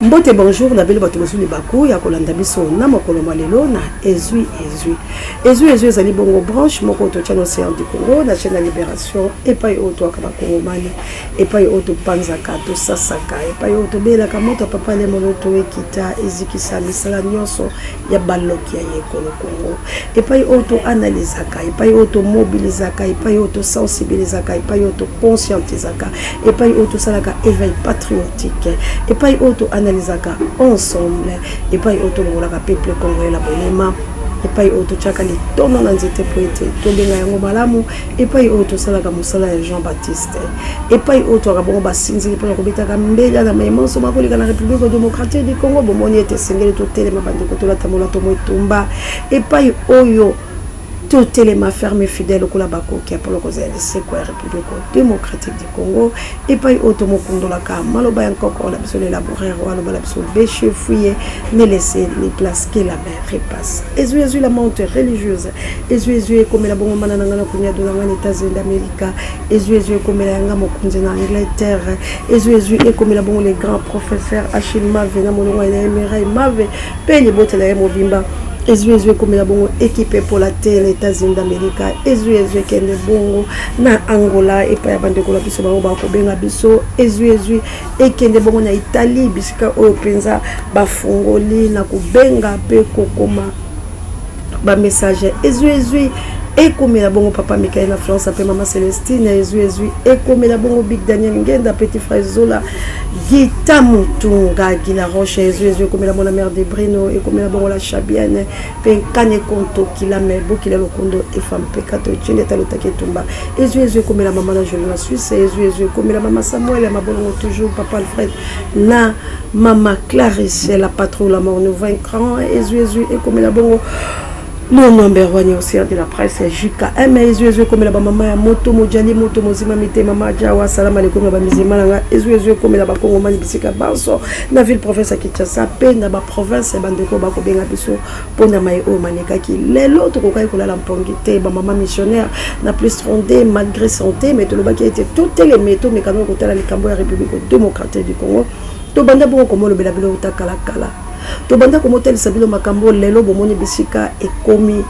Mbote, bonjour na bino bato bozwi libaku ya kolanda biso na mokolo mwa lelo na Ezwi Ezwi. Ezwi Ezwi ezali bongo branche moko totya na Océan du Congo na chaîne ya Libération, epai oyo toyaka bakongomani, epai oyo topanzaka, tosasaka, epai oyo tobelaka moto ya papa Lemono to ekita ezikisa misala nyonso ya baloki ya ekolo Congo, epai oyo toanalizaka, epai oyo tomobilizaka, epai oyo tosensibilizaka, epai oyo toconscientizaka, epai oyo tosalaka éveil patriotique, epai oyo toanalizaka ensemble, epai oyo tolongolaka peuple congolais na bolema, epai oyo totyaka litono na nzete mpo ete tobenga yango malamu, epai oyo tosalaka mosala ya Jean Baptiste, epai oyo toyaka bongo basinzili mpona kobetaka mbela na mai manso makoleka na République démocratique du Congo. Bomoni ete esengeli totelema, bandeko, tolata molato mo etumba, epai oyo totelema ferme, fidèle lokola bakoki mpona kozala lisekwa ya République démocratique du Congo, epai oyo tomokundolaka maloba ya nkoko na biso le laboureur oyo aloba na biso: "Bêchez, fouillez, ne laissez ni place que la main repasse." Ezwi ezwi la monte religieuse, ezwi ezwi ekomela bongo mana na ngai na kuniado na ngai na États-Unis d'Amérique, ezwi ezwi ekomela yanga mokonzi na Angleterre, ezwi ezwi ekomela bongo le grand professeur Achille Mave na molongo ya Emerai Mave mpe libota na ye mobimba, ezwi ezwi ekomela bongo équipe epola te na États-Unis d'Amérique, ezwi ezwi ekende bongo na Angola epai ya bandeko na biso bango bakobenga biso, ezwi ezwi ekende bongo na Italie, bisika oyo mpenza bafungoli na kobenga mpe kokoma bamessage, ezwi ezwi ekomela bongo papa Mikael na France mpe mama Celestine, ezwi ezwi ekomela bongo Big Daniel Ngenda, petit frère Zola Gita Mutunga Gila Roche, ezwi ezwi ekomela bona mare de Brino, ekomela bongo la Chabienne mpe Nkane Konto Kilame Bokila Lokondo Efa Mpekato Jende Talotaki Etumba, ezwi ezwi ekomela mama na Joli na Suisse, ezwi ezwi ekomela mama Samuel ya Mabolongo, toujours papa Alfred na mama Clarisse, la patrouille, la mort nous vaincrons, ezwi ezwi ekomela bongo mon number one aussi de la presse JKM, ezwi ezwi ekomela bamama ya moto mojali moto mozima mite, mama Jawa salama lekomi na bamizima na nga, ezwi ezwi ekomela bakongomani bisika banso na ville province ya Kinshasa mpe na baprovince ya bandeko bakobenga biso mpona mai oyo malekaki. Lelo tokokaki kolala mpongi te, bamama missionnaire na plus 32 malgré santé, mais tolobaki ete toteleme, tomekana kotala likambo ya République démocratique du Congo. Tobanda bongo komolobela bino uta kalakala, tobanda komotalisa bino makambo. Lelo bomoni bisika ekomi,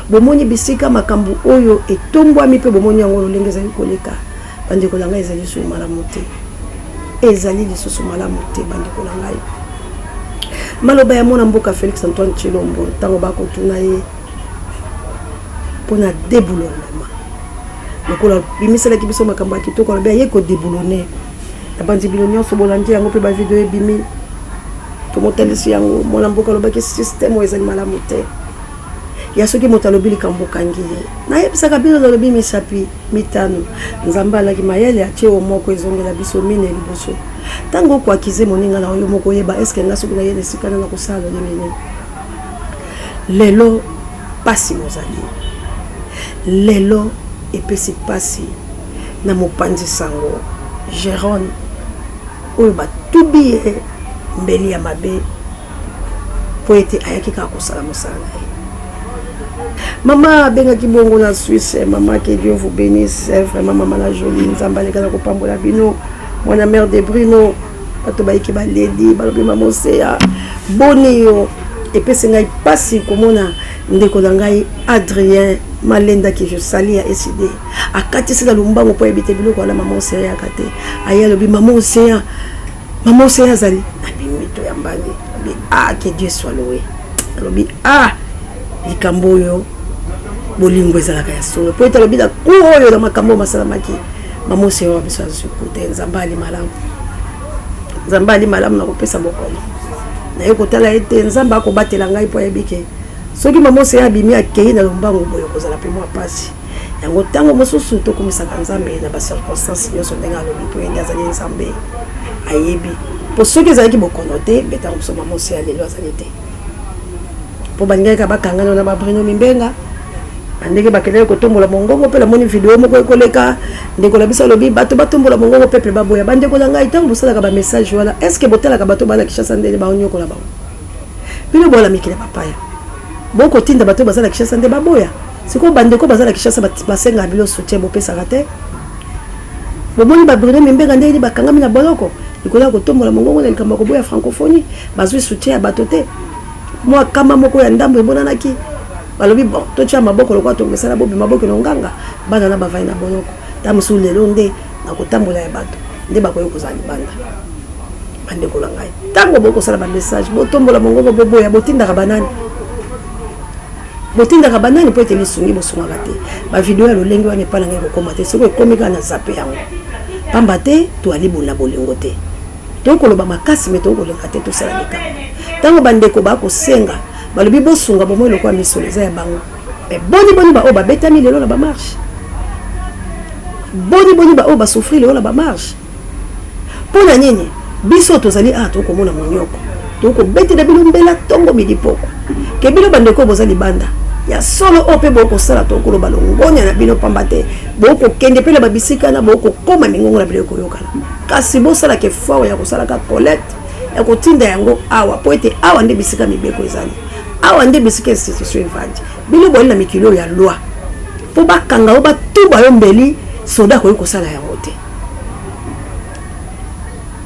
bomoni bisika makambo oyo etombwami mpe bomoni yango lolenge ezali koleka. Bandeko na ngai, ezali lisusu malamu te, ezali lisusu malamu te, bandeko na ngai. Maloba ya mwana mboka Félix Antoine Tshilombo ntango bakotuna ye mpona déboulonnement, lokola bimiselaki biso makambo ya kitoko, alobi aye kodéboulonner. Nabandi bino nyonso bolandi yango mpe bavideo ebimi, tomotalisi yango. Mwana mboka alobaki système oyo ezali malamu te ya soki moto alobi likambo okangi ye. Nayebisaka bino, nalobi misapi mitano Nzambe alaki mayele, atie o moko ezongela biso mine liboso. Ntango okoakize moninga na oyo moko, oyeba eske nga soki naye na esika na kosala lolenge nini. Lelo pasi mozali, lelo epesi pasi na mopanzi sango Jérôme oyo batubi ye mbeli ya mabe mpo ete ayaki kaka kosala mosala na ye. Mama abengaki bongo na Suisse. Mama, que Dieu vous bénisse vraiment. Mama na Jolie, Nzambe aleka na kopambola bino. Mwana mare de Bruno, bato bayiki baledi, balobi: "Mama Oseya, boni yo?" Epesi ngai mpasi komona ndeko na ngai Adrien Malendaki, je sali ya Eside, akatisi na lombango mpo ayebi te biloko wana. Mama Oseya yaka te, aye alobi: "Mama Oseya, mama Oseya azali." Abimi toyambani, alobi: "Ah, que Dieu soit loué." Alobi: "Ah, likambo oyo bolingo ezalaka ya solo," po ete alobi na ku oyo na makambo oyo masalamaki, mama Oseya wa biso azwi te. Nzambe ali malamu, Nzambe ali malamu na kopesa bokono naye kotala ete Nzambe akobatela ngai, mpo ayebi ke soki mama Oseya abimi akei na lombango boye, kozala mpe mwa mpasi yango. Ntango mosusu tokomisaka Nzambe na bacirconstance nyonso ndenge alobi, mpo ye nde azali Nzambe, ayebi. Mpo soki ezalaki bokono te, mpe ntango mosusu mama Oseya lelo azali te, mpo balingaki bakangana na baBruno Mimbenga na ndenge bakendaki kotombola mongongo. Mpe namoni video moko ekoleka, ndeko na biso alobi bato batombola mongongo, peuple baboya. Bandeko na ngai, ntango bosalaka bamessage wana, est ce que botalaka bato bana Kinshasa ndenge baonyokola bango? Bino bola mikili bapaya, bokotinda bato baza na Kinshasa nde baboya. Sikoyo bandeko baza na Kinshasa basengaka bino soutien, bopesaka te. Bomoni baBruno Mimbenga ndenge bakangami na boloko. likolo ya kotombola mongongo na likambo ya koboya francophonie. Bazwi soutien ya bato te, mwa kama moko ya ndambo emonanaki. Balobi bon, totya maboko lokola tomesana, bobima bokende nganga, bana na bavai na boloko. Ta mosusu lelo nde na kotambola ya bato nde bakoki kozala libanda. Bandeko na ngai, ntango bokosala bamessage, botombola mongongo, boboya, botindaka banani? Botindaka banani mpo ete lisungi bosungaka te? Bavideo ya lolenge wana epai na ngai ekokoma te. Soki ekomi kaka na zape yango, pamba te toali bona bolingo te. Tokoloba makasi, me tokolinga te tosala likambo. Ntango bandeko bakosenga, balobi bosunga bomoi lokola misolo eza ya bango. Me boni boni baoyo babetami lelo na bamarche? Boni boni baoyo basouffrir lelo na bamarche? Mpo na nini biso tozali awa tokomona monyoko, tokobetela bino mbela ntongo midi pokwa, ke bino bandeko boza libanda ya solo oyo mpe bokosala, tokoloba longonya na bino, pamba te bokokende mpe na babisika na bokokoma, mingongo na bino ekoyokana. Kasi bosalaka effort ya kosalaka collecte ya kotinda yango awa, mpo ete awa nde bisika mibeko ezali, awa nde bisika institution evandi. Bino boyali na mikili oyo ya loi, mpo bakanga yo, batuba yo mbeli, soda akoki kosala yango te.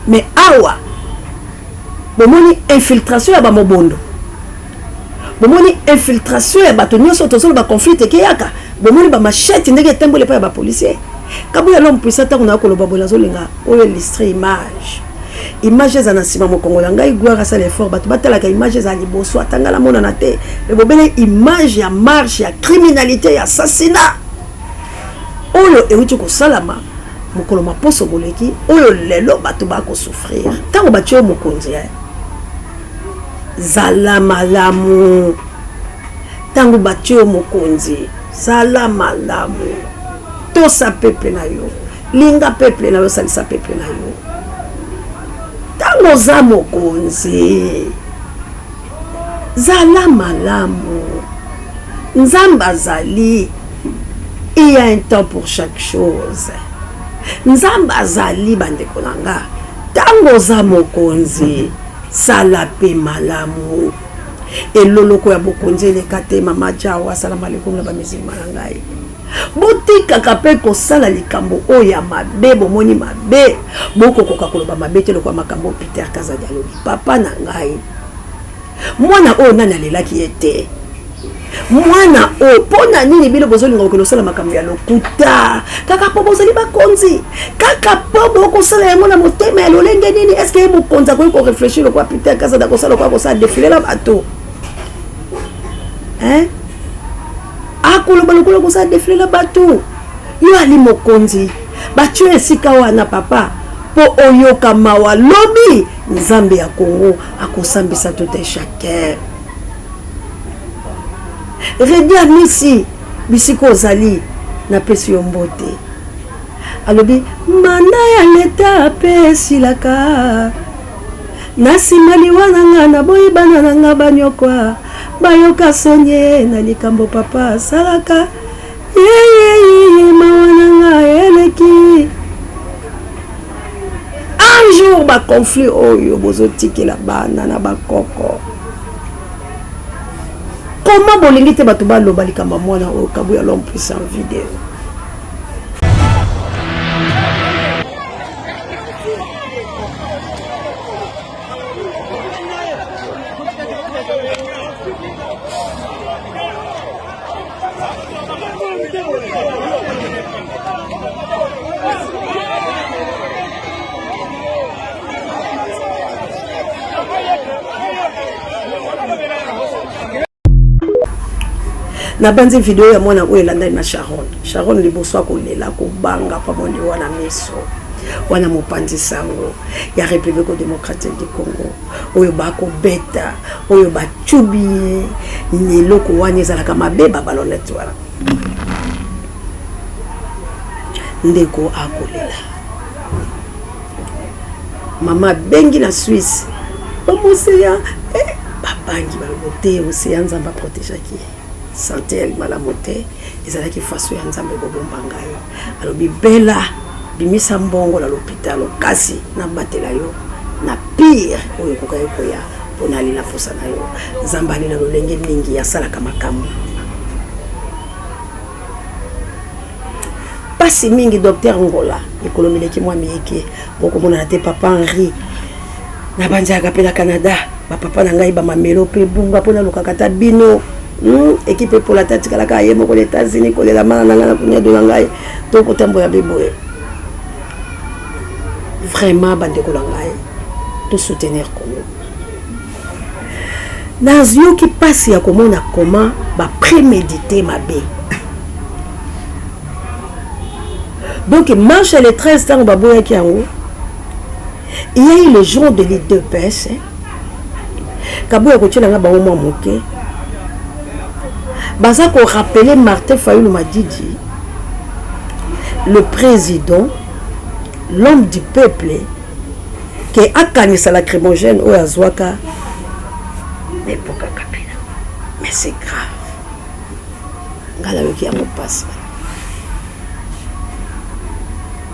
Mais awa bomoni infiltration ya bamobondo, bomoni infiltration ya bato nyonso. Tozoloba conflit ekeyaka, bomoni bamachete ndenge etamboli epai ya bapolicier. Kabuya l'homme puissant, ntango na koloba boye, nazolinga oyo illustre image. Image eza na nsima mokongo na ngai. Gloire asala effort, bato batalaka image eza liboso, ata ngai namonana te, me bobele image ya marche ya criminalité, ya assassinat oyo euti kosalama mokolo maposo boleki, oyo lelo bato bakosouffrir. Ntango batie yo mokonzi, zala malamu. Ntango batie yo mokonzi, zala malamu, tosa peuple na yo, linga peuple na yo, salisa peuple na yo. Ntango oza mokonzi, zala malamu. Nzambe azali. Il y a un temps pour chaque chose. Nzambe azali. Bandeko na nga, ntango oza mokonzi, sala mpe malamu. Eloloko ya bokonzi eleka te. Mama Jao, asalamu alaikum na bamizilima na ngai. Botikaka mpe kosala likambo oyo ya mabe. Bomoni mabe, bokokoka koloba mabe te lokola makambo Peter Kazadi alobi. Papa na ngai, mwana oyo nani alelaki ye te? Mwana oyo, mpo na nini bino bozolinga kokende kosala makambo ya lokuta kaka mpo bozali bakonzi? Kaka mpo bokosala yango na motema ya lolenge nini? Est-ce ye mokonzi akoki korefléchir lokola Peter Kazadi akosala, lokola kosala défilé na bato, hein? Akoloba lokola kosala défilé na bato. Yo ali mokonzi, batio esika wana, papa, mpo oyoka mawa. Lobi Nzambe ya Kongo akosambisa tout un chacun. Redi Amisi, bisika ozali, napesi yo mbote. Alobi manda ya leta mpe esilaka na nsima liwa na nga, naboyi bana na nga banyokwa, bayoka sonie na likambo papa asalaka. Yeyeyeye, mawa na nga eleki. Un jour baconflit oyo bozotikela bana na bakoko, koma bolingi te bato baloba likambo ya mwana oyo. Kabuya l'homme puissant, video. Nabanzi video ya mwana oyo elandani na Sharon. Sharon liboso akolela, kobanga pamoni wana miso wana, mopanzi sango ya République démocratique du Congo oyo bakobeta, oyo bacubi ye eloko wana ezalaka mabe, babalonete wana. Ndeko akolela, mama abengi na Swisse bamoseya, eh, babangi, balobo te oseya. Nzambe aprotegeaki ye, santé ya malamu te, ezalaki façon ya Nzambe kobomba ngai. Alobi bela bimisa mbongo na lopitalo, kasi nabatela yo na pire oyo ekokaki koya, mpona ali na posa na yo. Nzambe ali na lolenge mingi asalaka makambo. Mpasi mingi. Docteur Ngola, Mikolo mileki mwa miyeke bokomonana te papa Henri. Nabanzaka mpe na Canada bapapa na ngai bamamelo mpe bunga mpo nalukaka ata bino. Ekipe epola ata atikalaka ye moko na États-Unis kolela mana na ngai na kunyado na ngai to kotambola be boye. Vraiment bandeko na ngai to soutenir Congo. Nayoki mpasi ya komona comment ba préméditer mabe. Donc marche le 13 ntango baboyaki yango, il y a eu le jour de l'UDPS. Kabuya kotiela nga bango mwa moke. Baza ko rappeler Martin Fayulu Madidi, le président, l'homme du peuple, ke akanisa lacrymogène oyo azwaka na époque ya Kabila. Mais c'est grave. Nga nayoki yango mpasi.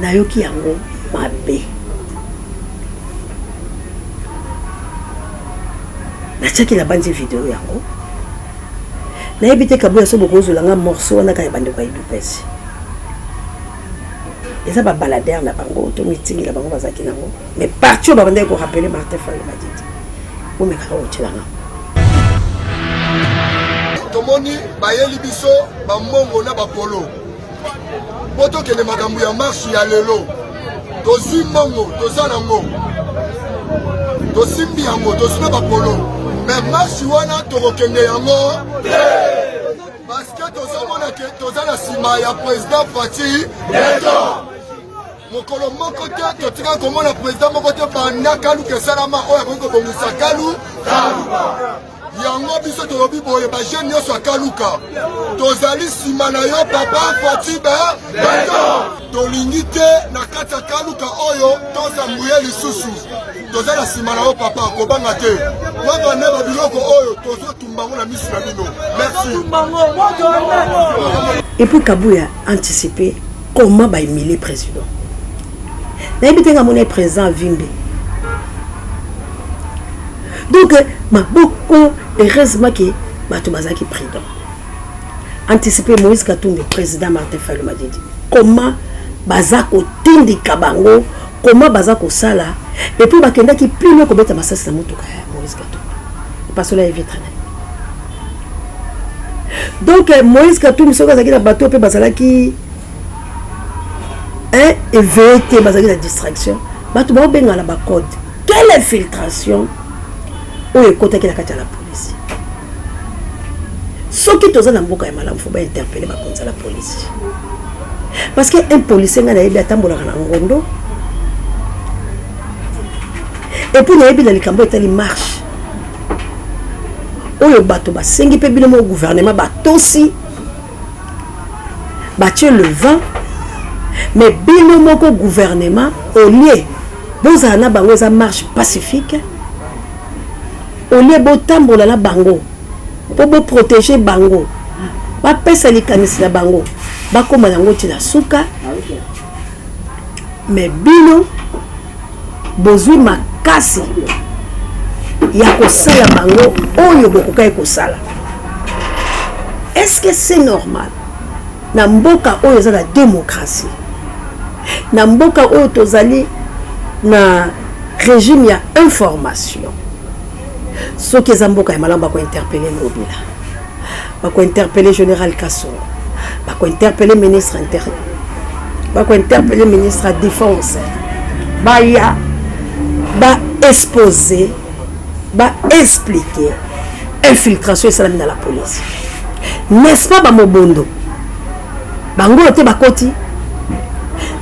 Nayoki yango mabe. Natiaki na bandi video yango. Nayebi te Kabuya so bokozwela nga morceau wana kaka ya bandeko ya UDPS. Eza ba baladeur na bango to meeting na bango bazalaki nango. Mais parti oyo babandaki ko rappeler Martin Fayulu Madidi. Bomekaka kotiela nga. Tomoni bayeli biso bambongo na bapolo mpo tokende makambo ya marche ya lelo. Tozwi mbongo, toza nango, tosimbi yango, tozwi na bapolo, mais marche wana tokokende yango parce que tozomona ke toza na nsima ya président Fatshi Beton. Mokolo moko te totika komona président moko te banda Kaluka esalama oyo akoki kobongisa Kalu. Yango biso tolobi boye, ba jeune nyonso ya Kaluka tozali nsima na yo papa Fatshi Beton. Tolingi te na kati ya Kaluka oyo tozambuye lisusu, toza na nsima na yo papa, kobanga te wavande ba biloko oyo tozotumba ngo na misu na bino. Merci. Et puis Kabuya anticipé comment ba humilier président. Nayebi te nga mona président Vimbe. Donc maboko, heureusement que bato bazalaki prudent. Anticiper Moïse Katumbi, président Martin Fayulu Madidi. Comment baza kotindika bango, comment baza kosala, et puis bakendaki plus loin kobeta masasi na motuka ya Moïse Katumbi. Pasola ye vitre na ye. Donc Moïse Katumbi soki azalaki na bato mpe bazalaki un éveillé te, bazalaki na distraction, bato baobenga na ba code. Quelle infiltration oyo ekotaki na kati ya la police. Soki toza na mboka ya malamu, faut ba interpeller bakonzi ya la police. Parce que un policier nga nayebi atambolaka na ngondo. Et puis nayebi na likambo etali marche oyo bato basengi mpe bino moko gouvernement batosi batie le vent, mais bino moko gouvernement au lieu bozala na bango eza marche pacifique, au lieu botambola na bango po boprotéger bango, bapesa likanisi na bango, bakóma nango ti na suka, mais bino bozwi makasi ya kosala bango oyo bokokaki kosala. Est-ce que c'est normal na mboka oyo eza na démocratie, na mboka oyo tozali na régime ya information? Soki eza mboka ya malamu, bakointerpeller Ngobila, bakointerpeller général Kasongo, bakointerpeller ministre intérieur, bakointerpeller ministre ya défense, baya baexposer, baexpliquer infiltration esalami na la police. N'est-ce pas bamobondo bango te bakoti?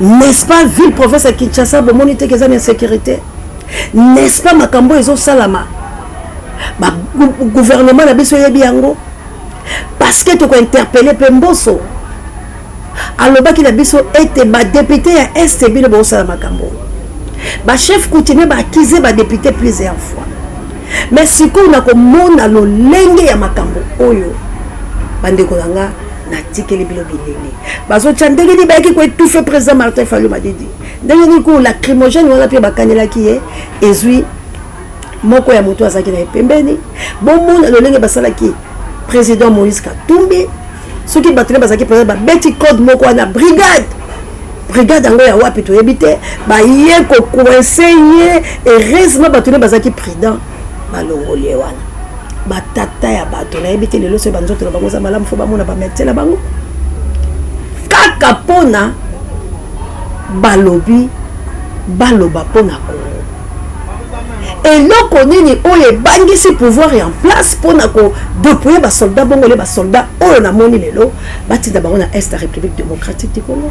N'est-ce pas ville province ya Kinshasa bomoni te eza na insécurité? N'est-ce pas makambo ezosalama, ba gouvernement na biso eyebi yango? Parce que tokointerpeller mpe Mboso alobaki na biso ete badéputé ya Est bino bosala makambo, bachef coutumier baakize badéputé plusieurs fois. Mais sikoyo nakomona lolenge ya makambo oyo, bandeko na nga, natikeli bino bilili bazotya ndenge nini bayaki koétouffer président Martin Fayulu Madidi, ndenge nini ko lacrymogène wana mpe bakanelaki ye ezwi moko ya moto azalaki na ye pembeni. Bomona lolenge basalaki président Moïse Katumbi, soki bato ne bazalaki président, babeti code moko wana brigade. Brigade yango ya wapi toyebi te, baye kocoince ye. Heureusement bato ne bazalaki prudent, balongoli ye wana. Batata ya bato nayebi te lelo soki banzoto na bango eza malamu, fo bamona bamédecin na bango kaka mpona balobi baloba mpona Congo. Eloko nini oyo ebangisi pouvoir en place mpona kodépouiller basoldat bongo? Le basoldat oyo namoni lelo batinda bango na est ya République démocratique du Congo,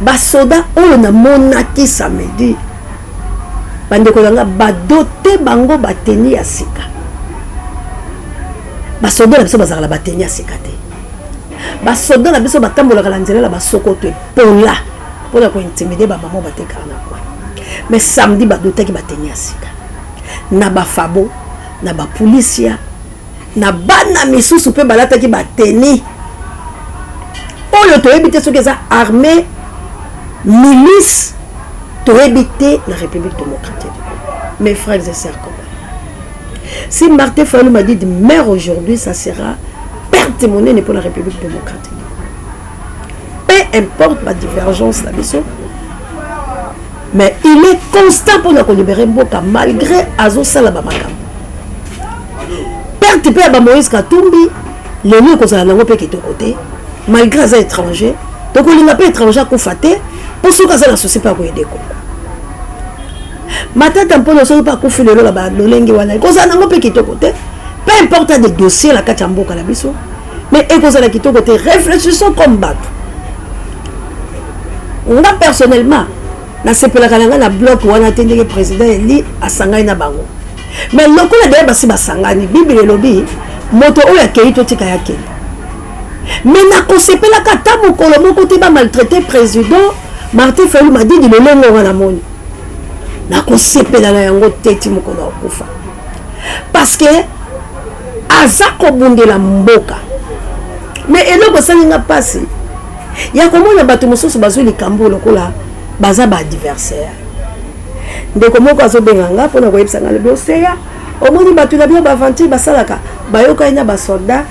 basoda oyo namonaki samedi, bandeko na nga, badoter bango batenue ya sika. Basoda na biso bazalaka na batenue ya sika te. Basoda na biso batambolaka na nzela na basokoto epola mpona kointimider bamama batekaka na coin. Mais samedi badotaki batenue ya sika na bafabo na bapolisia na bana misusu, mpe balataki batenue oyo toyebi te soki eza armée, milice, toyebi te na République démocratique du Congo. Mes frères et sœurs congolais, si Martin Fayulu Madidi meurt aujourd'hui, ça sera perte monene pour la République démocratique du Congo. Peu importe ma divergence na biso, mais il est constant mpona kolibérer mboka malgré azosala bamakambo. Perte mpe ya bamoïse Katumbi lelo ekozala nango mpe kitoko te, malgré aza étranger. Tokolinga mpe étranger akufa te, mpo soki aza na souci mpe akoyede Kongo. Matata mpona soki mpe akufi lelo na balolenge wana, ekozala nango mpe kitoko te. Peu importe des dossiers na kati ya mboka na biso, mais ekozala kitoko te. Réfléchissons comme bato. Nga personnellement nasepelaka na ngai na bloc wana te, ndenge président eli asangani na bango. Mais lokola deya basi basangani, Bible elobi moto oyo akei totika ya kende. Mais nakosepelaka ata mokolo moko te bamaltraiter président Martin Fayulu Madidi lolongo wana. Moni nakosepela na yango te ti mokolo akufa, parce que aza kobundela mboka. Mais eloko esalinga mpasi ya komona bato mosusu bazwi likambo lokola baza baadversaire. Ndeko moko azobenga nga mpona koyebisa nga, lobi: "Oseya, omoni bato na bino baventure basalaka, bayokani na basoldat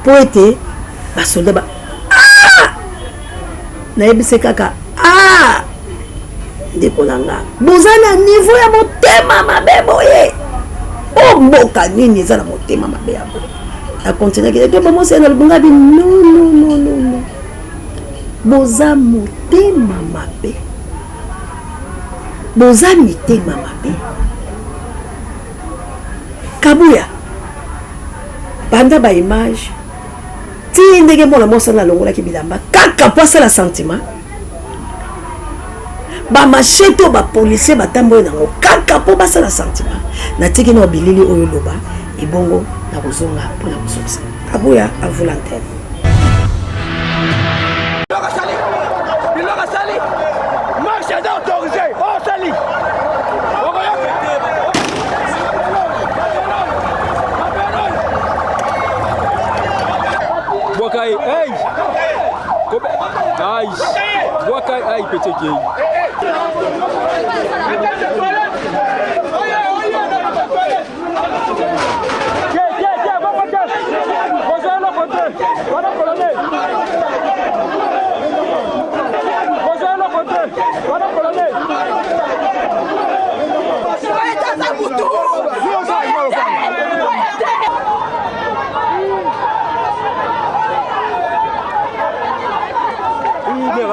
mpo ete basoldat ba." Ah! Nayebisi kaka: "Ah, ndeko na nga, boza na niveau ya motema mabe boye? O mboka nini eza na motema mabe ya boye?" Nakontinuaki te bomosi na lobunga bi: "Non, non, non, non, non, boza motema mabe, boza mitema mabe." Kabuya banda baimage ti ndenge mwana mwasi wana alongolaki bilamba kaka po asala sentiment, bamachettes oyo bapolicier batamboli nango kaka mpo basala sentiment. Natiki na bilili oyo loba ebongo na kozonga mpona kozongisa. Kabuya, à vous l'antenne. Biloko asali, marche eza autorisé. Osali bwaka ye, hey! Ai, bwaka ai pete kei.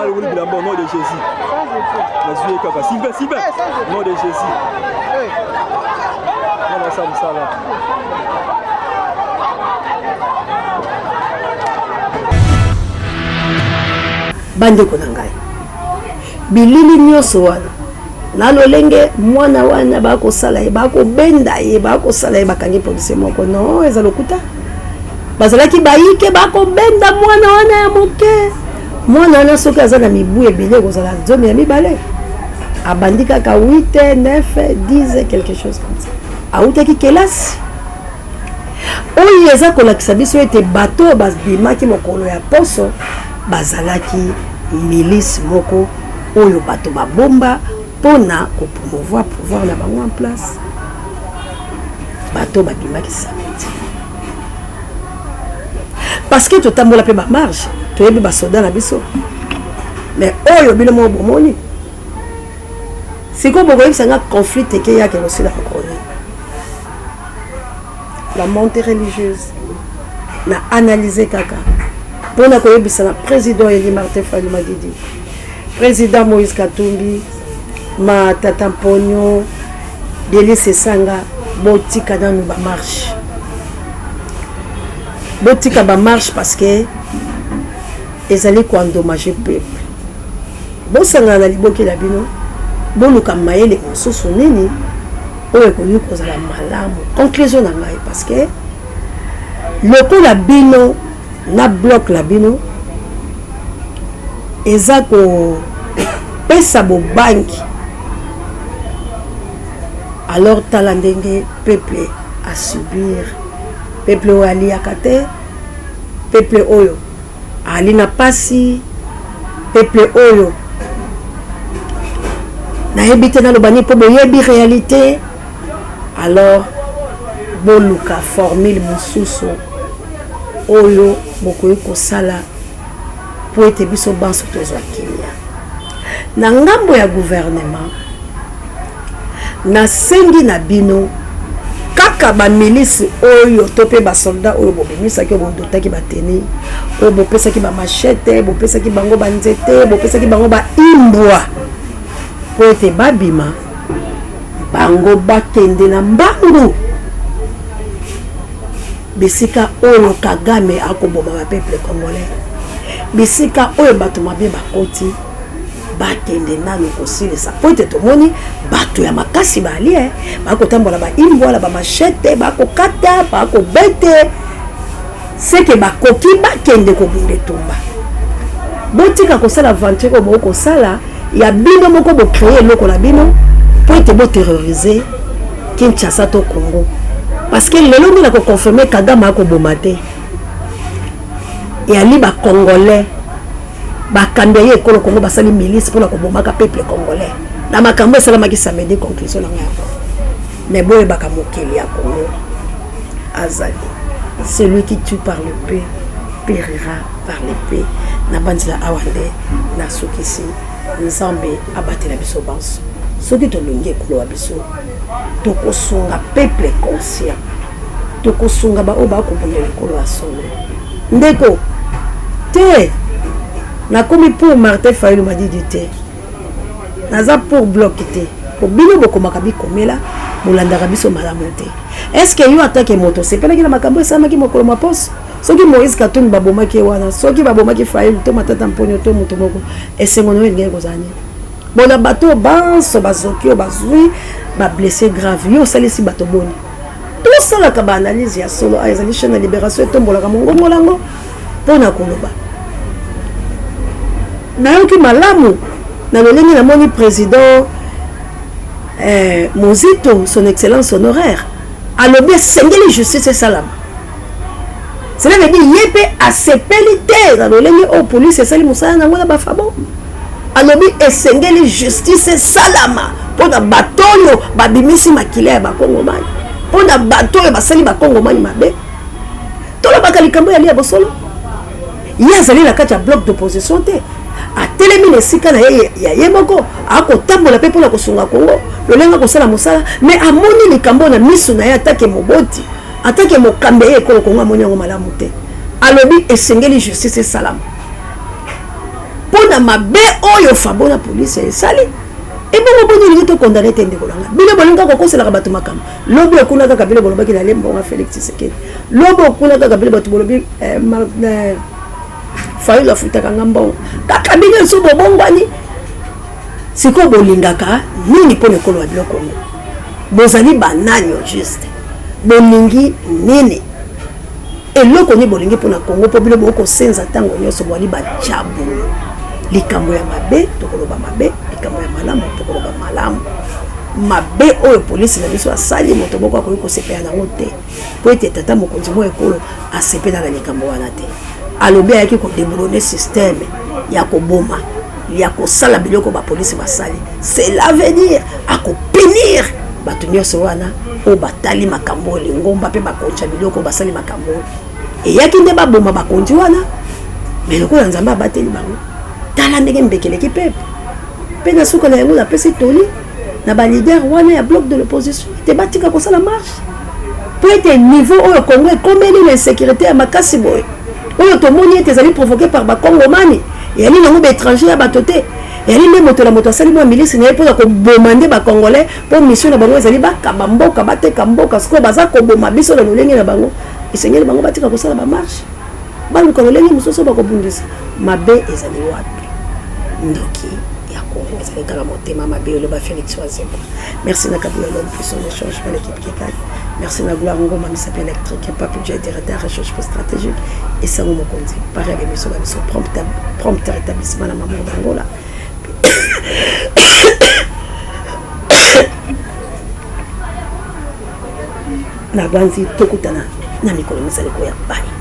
Alongoli bilamba au nom de Jésus. Nazwi ye kaka. Sylvain, Sylvain, nom de Jésus. Wana asala mosala. Bandeko na ngai, bilili nyonso wana na lolenge mwana wana bakosala ye, bakobenda ye, bakosala ye, bakangi policier moko. Non, eza lokuta. Bazalaki bayike bakobenda mwana wana ya moke. Mwana wana soki aza na mibu ebele, ekozala 12. Abandi kaka 8, 9, 10, quelque chose comme ça. Awutaki kelasi. Oyo eza kolakisa biso ete bato oyo babimaki mokolo ya poso bazalaki milice moko oyo bato babomba mpona kopromouvoir pouvoir na bango en place. Bato babimaki samedi, parce que totambola mpe bamarche, toyebi basoda na biso. Mais oyo bino moko bomoni sikoyo, bokoyebisa nga conflit ekeyaka ekosila mokolo nini? La montée religieuse na analyse kaka mpona koyebisa na président élu Martin Fayulu Madidi, président Moïse Katumbi, ma tata Mponio, Delly Sesanga, botika nanu bamarche, botika bamarche parce que ezali koendommager peuple. Bosangana na liboki na bino, boluka mayele mosusu nini oyo ekoki kozala malamu. Conclusion na ngai, parce que lokola bino na bloc na bino eza kopesa bobangi, alors tala ndenge peuple asubir, peuple oyo aliaka te, peuple oyo ali na pasi, peuple oyo nayebi te naloba nini mpo boyebi réalité. Alors boluka formule mosusu oyo bokoki kosala mpo ete biso banso tozwa kimia. Na ngambo ya gouvernement, nasengi na bino kaka bamilisi oyo to mpe basoldat oyo bobimisaki, oyo bodotaki bateni, oyo bopesaki bamachete, bopesaki bango banzete, bopesaki bango baimbwa mpo ete babima, bango bakende na mbangu bisika oyo Kagame akoboma bapeuple congolais, bisika oyo bato mabe bakoti, bakende nano kosilisa, po ete tomoni bato ya makasi bali e bakotambola baimbwala, bamachete, bakokata, bakobete seke bakoki bakende kobunda etumba. Botika kosala aventure oyo bokosala ya bino moko, bocréer eloko na bino mpo ete boterroriser Kinshasa to Congo, parce que lelo nde na koconfirmer Kagame akoboma te, eyali bacongolais. Bakambi ya ye ekolo Congo basali milice mpona kobomaka peuple congolais na makambo esalamaki samedi. Conclusion na ngai yango, mais boyebaka mokili ya Congo azali: celui qui tue par l'épée périra par l'épée. Na banzela awa nde nasukisi. Nzambe abatela biso banso. Soki tolingi ekolo ya biso, tokosunga peuple conscient, tokosunga baoyo bakobunda likolo ya solo. Ndeko te, nakomi pour Martin Fayulu Madidi te, naza pour bloc te, po bino bokomaka bikomela, bolandaka biso malamu te. Est-ce yo atake moto osepelaki na makambo esalamaki mokolo maposo? Soki Moïse Katumbi babomaki ye wana, soki babomaki Fayulu to Matata Mponio to moto moko, esengo na yo elingaki kozala nini? Bona bato oyo banso bazoki, oyo bazwi bablessé grave, yo osalisi bato boni? Tosalaka baanalyse ya solo. Ayo ezali chaîne ya Libération, etombolaka mongongo lango mpo na koloba. Nayoki malamu na lolenge namoni président Mozito, son excellence honoraire, alobi esengeli justice esalama. Cela veut dire ye mpe asepeli te na lolenge oyo polise esali mosala nango na bafabo. Alobi esengeli justice esalama mpo na bato oyo babimisi makila ya bakongomani, mpo na bato oyo basali bakongomani mabe. Tolobaka likambo ya lia bosolo. Ye azali na kati ya bloc d'opposition te, atelemi na esika na ye ya ye moko, akotambola mpe mpona kosunga Kongo lolenge akosala mosala. Mais amoni likambo na miso na ye, atake moboti, atake mokambi ya ye ekolo Kongo, amoni yango malamu te. Alobi esengeli justice esalama mpo na mabe oyo fabo na polise esali. Ebongo boni olingi tocondamner te? Ndeko na nga, bino bolingi kaka kokoselaka bato makambo. Lobi okuna kaka bino bolobaki na lembonga Félix Tshisekedi, lobi okuna kaka bino bato bolobi Fayulu afutaka nga mbongo. Kaka bino esu bobongwani. Sikoyo bolingaka nini mpo na ekolo ya bino Kongo? Bozali banani au juste? Bolingi nini? Eloko nini bolingi mpona Kongo? Mpo bino bokosenza ntango nyonso, bwali bajabulu. Likambo ya mabe tokoloba mabe, likambo ya malamu tokoloba malamu. Mabe oyo polisi na biso asali, moto moko akoki kosepela nango te, mpo ete tata mokonzi mwa ekolo asepela na likambo wana te. Alobi ayaki kodéboulonner système ya koboma, ya kosala biloko bapolisi basali. Cela veut dire akopunir bato nyonso wana oyo batali makambo oyo, lingomba mpe bakonzi ya biloko oyo basali makambo oyo eyaki nde baboma bakonzi wana. Mais lokola Nzambe abateli bango, tala. Tala ndenge mbeki eleki pepe. Mpe na suka na yango napesi toli na ba leader wana ya bloc de l'opposition ete batika kosala marche mpo ete niveau oyo Congo ekomeli na insécurité ya makasi boye oyo tomoni ete ezali provoqué par bakongomani, eyali nango baétranger ya bato te, eyali nde moto na moto asali mwa milisi na ye mpona koboma nde bacongolais, mpo mission na bango ezali bakaba mboka, bateka mboka. Sikoyo baza koboma biso na lolenge na bango. Esengeli bango batika kosala bamarche, baluka lolenge mosusu bakobundisa mabe. Ezali wapi ndoki ya Congo? Ezali kaka motema mabe, oloba Félix Wazekwa. Merci na Kabila, l'homme puissant ne change pas, l'équipe qui gagne. Merci na Gloire Ngoma, misapi électrique, Papi J, directeur recherche stratégique, esango mokonzi pari ya bemiso na biso, prompt rétablissement na Mamour d'Angola. Nabanzi tokutana na mikolo mizali koya. Bye.